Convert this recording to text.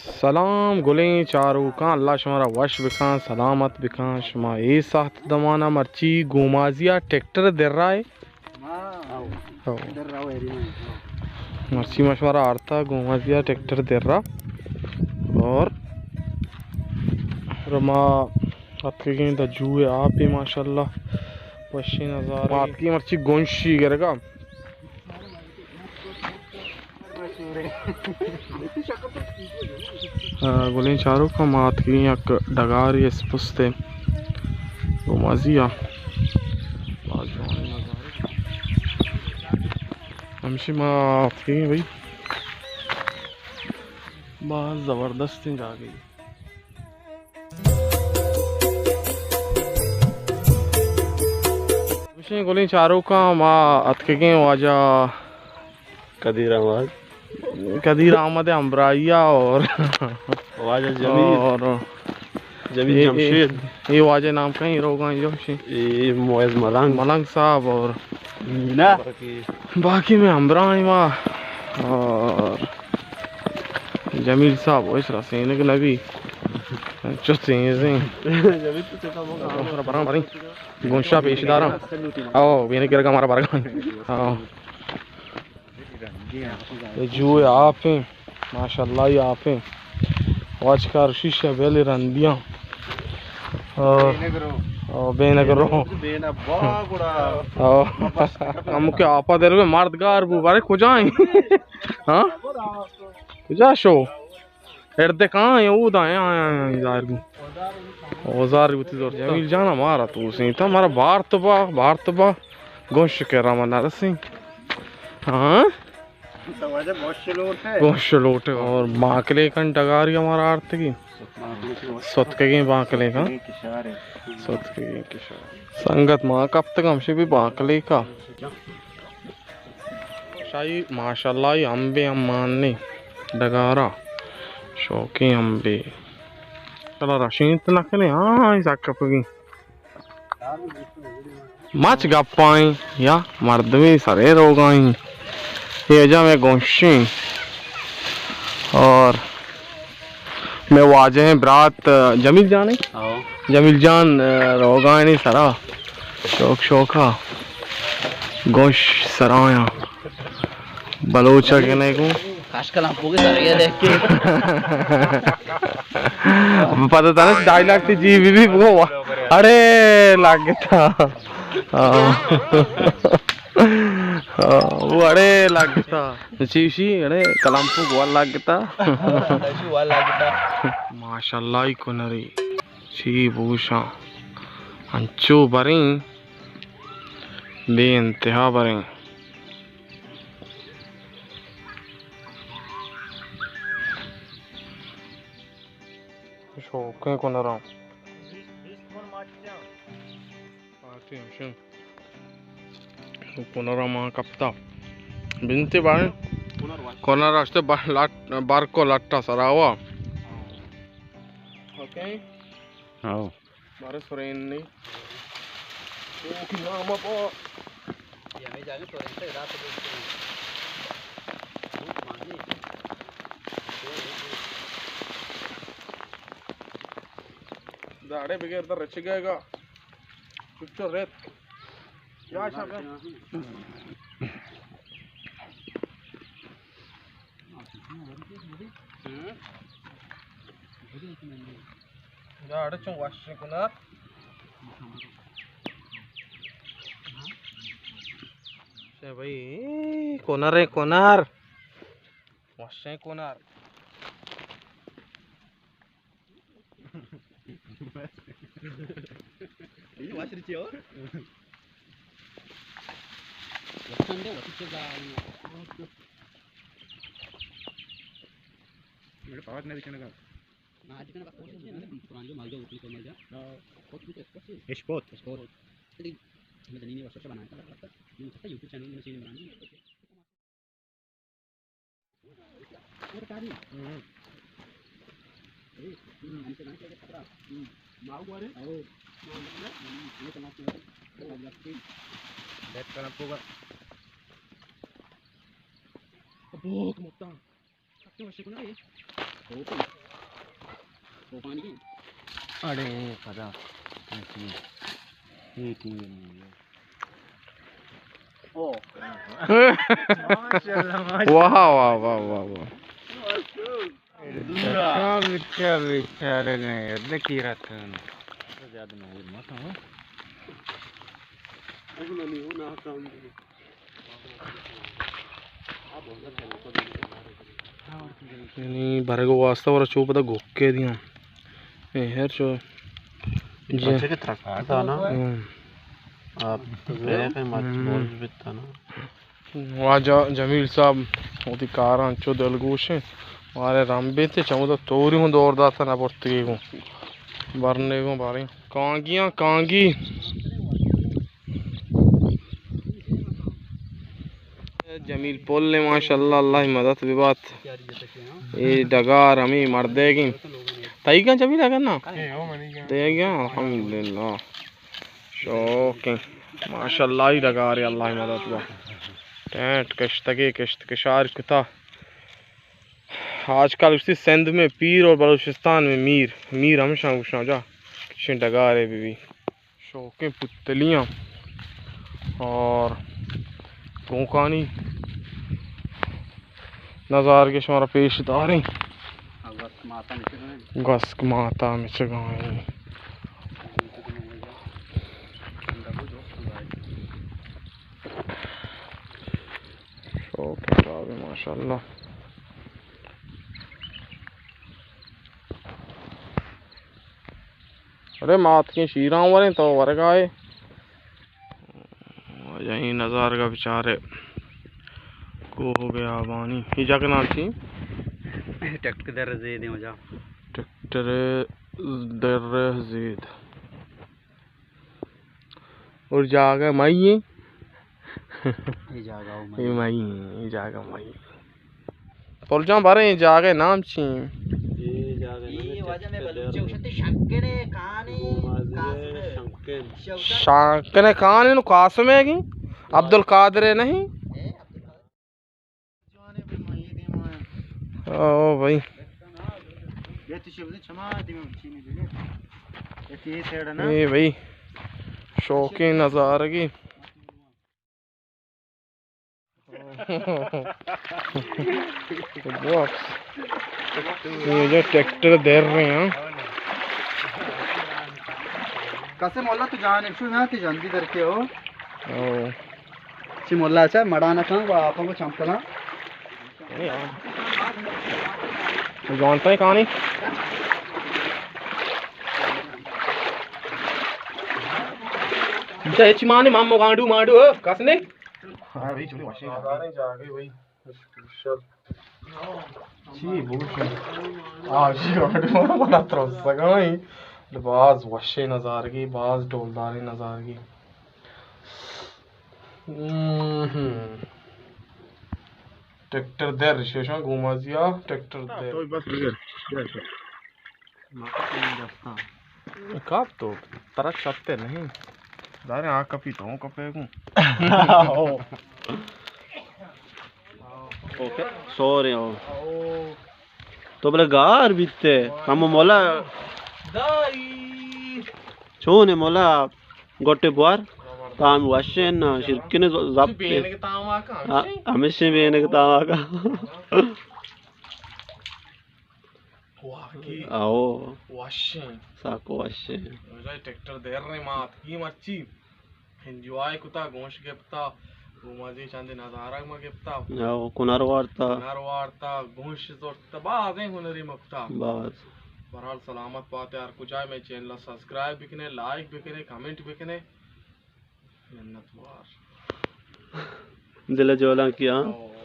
سلام گلیں چاروکاں، اللہ شمارا وش بکن، سلامت بکن۔ شما اے ساعت دمانا مرچی گومازیا ٹریکٹر درائے۔ ہو۔ مرچی ما شمارا آرتا گومازیا ٹریکٹر درا۔ اور ما اتکگیں دا جوئے آپے ماشاءاللہ وشیں نظارے۔ ما اتکگیں مرچی گونشی گرگا۔ آ، گلیں چاروکاں، ما اتکگیں یک ڈگارے اسپستے گومازی ءَ۔ باز جوانیں نظارے۔ ہمشی ما اتکگیں بھئی، باز زبردستیں جاگہے۔ گوشیں گلیں چاروکاں، ما اتکگیں واجہ قدیر احمد۔ قدیر احمد ہمراہیا اور واجہ جمیل۔ اور جمیل اے، اے، جمشید۔ اے واجہ نام کہیں روگاں جو شی۔ اے معز ملنگ۔ ملنگ صاحب اور مینا۔ باقی میں ہمراہ ہیں ما۔ اور جمیل صاحب، وہ اس رسینے کے نبی۔ چو تیزیں۔ جمیل تو چکا موقع برام بریں۔ گونشا پیش داراں۔ او، بینے کرگا مارا برگا۔ او۔ اے جوئے آپیں، ماشاءاللہ، اے آپیں۔ واجکار شیشہ بیلے رندیاں۔ او، او، بینگرو۔ او۔ ہم کہ آپا در مردگار بو، بارے کجا ہیں؟ ہاں؟ کجا شو؟ ہردے کہاں ہیں؟ او دا ہیں، آیا، آیا، آیا، ظاہر بو۔ او ظاہر بوتی زور۔ جمیل جان ہمارا تو سین تا، ہمارا بار تو با، بار تو با۔ گوش کے راما نہ رسیں۔ ہاں؟ تو واجہ گوش لوٹ ہے۔ گوش لوٹ ہے۔ اور بانکلے کن ڈگاری ہمارا آرتگی۔ ستکگیں بانکلے کن۔ ستکگیں کشار۔ سنگت ما کپتگ ہمشی بھی بانکلے کا۔ شاہی ماشاءاللہ، اے امبے ہم ماننے ڈگارا، شوقیں امبے۔ چلا رشینت نہ کنے، ہاں، ہاں، سک کپگی۔ مچ گپائیں یا مردمی سرے روگائیں۔ اے جا میں گوشیں۔ اور مئے واجہیں برات جمیل جان ایں؟ ہو۔ جمیل جان، روگائنی سرا شوق شوقا گوش سرایاں۔ بلوچ کنے کو۔ کاش کلام پوگی سرگے دیکھ کے۔ پتہ تھا نا ڈائیلاگ تے جی بی بی بگو وا۔ اڑے لگتا۔ ہاں۔ ہاں، وہ اڑے لگتا۔ چیشی، اڑے، کلمپو گوال لگتا۔ ماشاءاللہ، ای کنری۔ چی بوشاں۔ انچو بریں۔ بے انتہا بریں۔ شوقیں کنراں۔ پارٹی ہمشن۔ کنر ما کپتا۔ بنتے بارے۔ کنر اشتے بر-، لٹ-، برکو لٹا سراوا۔ اوکے۔ ہاں۔ بارے سرین نہیں۔ اوکے، نام اپا۔ یہ ہمیں جانے سرین تے رات کو۔ داڑے بغیر در رچ گئے گا۔ چچو ریت۔ یا شاگا۔ داڑے چون وش کنار۔ سے بھائی، کنر ہے، کنر۔ وشیں کنر۔ یہ واش رچی ہو؟ وشن دے، وشن دے۔ میرے پاس نہیں دکھنے کا۔ نہ، دکھنے کا کوشش نہیں، پران جو مال جو ہوتی تو مال جا۔ ہاں۔ اسپوت۔ اسپوت۔ اسپوت۔ میں دنی نے وشن بنایا تھا، میں یوٹیوب چینل میں سے بنایا۔ اڑے پدا۔ یہ ٹیم۔ واہ، واہ، واہ، واہ، واہ۔ بیچارے، بیچارے نے، لکی راتن۔ یعنی برگ واسطہ ورا چو پدا گوکے دیاں۔ اے ہر چو۔ جی۔ بچے کے ترکتا نا۔ ہم۔ آپ تو بے قیمت ہم۔ بوجھ بیتا نا۔ واجہ جمیل صاحب وتی کاراں چو دلگوش ایں۔ مارے رمبے تے چمودا توری ہوں دور داتا نہ برتگی گوں۔ برنے گوں باریں۔ کانگیاں کانگی۔ جمیل پل ایں ماشاءاللہ، اللہ مدد ببات۔ اے ڈگار ہمیں مردے گیں۔ تئی گاں جمیل اگر نا؟ دے گیا الحمدللہ۔ شوق ایں۔ ماشاءاللہ، ای ڈگارے اللہ مدد با۔ ٹینٹ کشتگے، کشت کشار کتا۔ آج کل گوشتی سندھ میں پیر اور بلوچستان میں میر۔ میر ہمشاں گوشاں جا۔ کشیں ڈگارے بی بی۔ شوقیں پتلیاں اور گونکانی نظارگے شمارا پیش داریں۔ گسک ماتا مچگائیں۔ شوقیں ٹابے ماشاءاللہ۔ ارے ماتکیں شیراں وریں تو ورگائے۔ واجہ ایں نظارگا بچارے۔ کوہ بیابانی۔ اے جاگہ نام چی؟ ٹریکٹر در زید ایں واجہ۔ ٹریکٹر در زید۔ اور جاگہ مئی ایں۔ اے جاگہ مئی ایں۔ اے جاگہ مئی ایں۔ پل جان بارے اے جاگہ نام چی ایں؟ اے جاگہ نام اے واجہ میں بلوچی گوشتے شنکنے کانے قاسم۔ شنکنے کانے نو قاسم ہے گی؟ عبدالقادر ہے نہیں؟ او بھائی۔ اے بھائی، شوقیں نظارگی۔ اے جو ٹریکٹر در رہے ہیں۔ کسے مولا تو جانب شو یہاں تے جندی در کے ہو۔ او۔ چی مولا چا مڑانا کان و آپاں کو چمپلاں۔ جوان پہ کانی۔ انچا ہچ مانے مامو گانڈو مانڈو کس نے۔ ہاں بھائی، چلو وشیں جاگہ بھائی۔ چی بوش؟ آ، چی گانڈو مانا ترسگائی۔ باز وشیں نظارگی، باز ڈولداریں نظارگی۔ ہم۔ ٹریکٹر در، شیشاں گومازی ءَ ٹریکٹر در۔ تو بس بگر۔ کاپ تو ترا شتے نہیں۔ دارے آ کپی تو کپے گوں۔ اوکے، سورے ہو۔ تو بلے گار بیتے، ہم مولا۔ چون ہے مولا؟ گوٹے بوار، تام وشیں نا، شرکنے ز-، زپتے۔ بینگ تام آکا، آ، ہمیشہ۔ ہمیشہ بینگ تام آکا۔ واقعی۔ آؤ۔ وشیں۔ ساکو وشیں۔ مجھے ٹریکٹر دیر نے مات کی مرچی۔ انجوائے کتا، گوش گپتا، گومازی چندے نظارگ ما گپتا۔ آؤ، کنر وارتا۔ کنر وارتا، گوش زرتا، بازیں ہنری مکتا۔ باز۔ بہرحال سلامت باتے، ہر کجا مئے چینل سبسکرائب بکنے، لائک بکنے، کمنٹ بکنے۔ منت وار۔ دل جولانکی، ہاں۔ او،